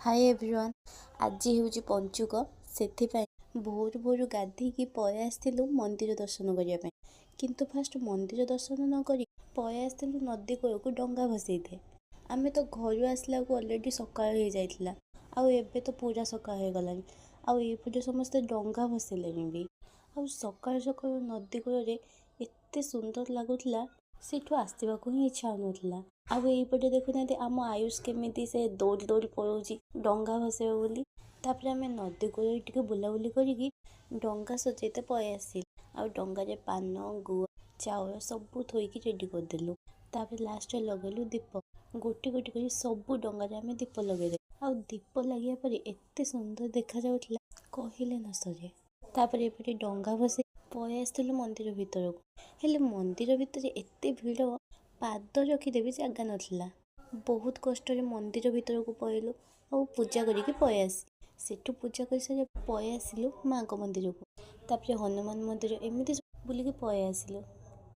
High everyone, ଆଜି ହେଉଛି ପଞ୍ଚୁକ। ସେଥିପାଇଁ ଭୋରୁ ଭୋରୁ ଗାଧେଇକି ପଳେଇ ଆସିଥିଲୁ ମନ୍ଦିର ଦର୍ଶନ କରିବା ପାଇଁ। କିନ୍ତୁ ଫାଷ୍ଟ ମନ୍ଦିର ଦର୍ଶନ ନ କରି ପଳେଇ ଆସିଥିଲୁ ନଦୀ କୂଳକୁ ଡଙ୍ଗା ଭସେଇତେ। ଆମେ ତ ଘରୁ ଆସିଲାକୁ ଅଲରେଡ଼ି ସକାଳ ହେଇଯାଇଥିଲା, ଆଉ ଏବେ ତ ପୁରା ସକାଳ ହେଇଗଲାଣି। ଆଉ ଏଇପଟେ ସମସ୍ତେ ଡଙ୍ଗା ଭସେଇଲେଣି ବି। ଆଉ ସକାଳୁ ସକାଳୁ ନଦୀ କୂଳରେ ଏତେ ସୁନ୍ଦର ଲାଗୁଥିଲା, ସେଇଠୁ ଆସିବାକୁ ହିଁ ଇଚ୍ଛା ହେଉନଥିଲା। ଆଉ ଏଇପଟେ ଦେଖୁନାହାନ୍ତି, ଆମ ଆୟୁଷ କେମିତି ସେ ଦୌଡ଼ି ଦୌଡ଼ି ପଳଉଛି ଡଙ୍ଗା ଭସେଇବ ବୋଲି। ତାପରେ ଆମେ ନଦୀ କୂଳରେ ଟିକେ ବୁଲାବୁଲି କରିକି ଡଙ୍ଗା ସଜେଇତେ ପଳେଇ ଆସିଲୁ। ଆଉ ଡଙ୍ଗାରେ ପାନ, ଗୁଆ, ଚାଉଳ ସବୁ ଥୋଇକି ରେଡ଼ି କରିଦେଲୁ। ତାପରେ ଲାଷ୍ଟରେ ଲଗେଇଲୁ ଦୀପ। ଗୋଟି ଗୋଟି କରି ସବୁ ଡଙ୍ଗାରେ ଆମେ ଦୀପ ଲଗେଇଦେଲୁ। ଆଉ ଦୀପ ଲାଗିବା ପରେ ଏତେ ସୁନ୍ଦର ଦେଖାଯାଉଥିଲା, କହିଲେ ନ ସରେ। ତାପରେ ଏପଟେ ଡଙ୍ଗା ଭସେଇ ପଳେଇ ଆସିଥିଲୁ ମନ୍ଦିର ଭିତରକୁ। ହେଲେ ମନ୍ଦିର ଭିତରେ ଏତେ ଭିଡ଼, ପାଦ ରଖିଦେବି ଜାଗା ନଥିଲା। ବହୁତ କଷ୍ଟରେ ମନ୍ଦିର ଭିତରକୁ ପଳେଇଲୁ ଆଉ ପୂଜା କରିକି ପଳେଇ ଆସିଲୁ। ସେଠୁ ପୂଜା କରିସାରି ପଳେଇ ଆସିଲୁ ମାଆଙ୍କ ମନ୍ଦିରକୁ। ତାପରେ ହନୁମାନ ମନ୍ଦିର, ଏମିତି ସବୁ ବୁଲିକି ପଳେଇ ଆସିଲୁ।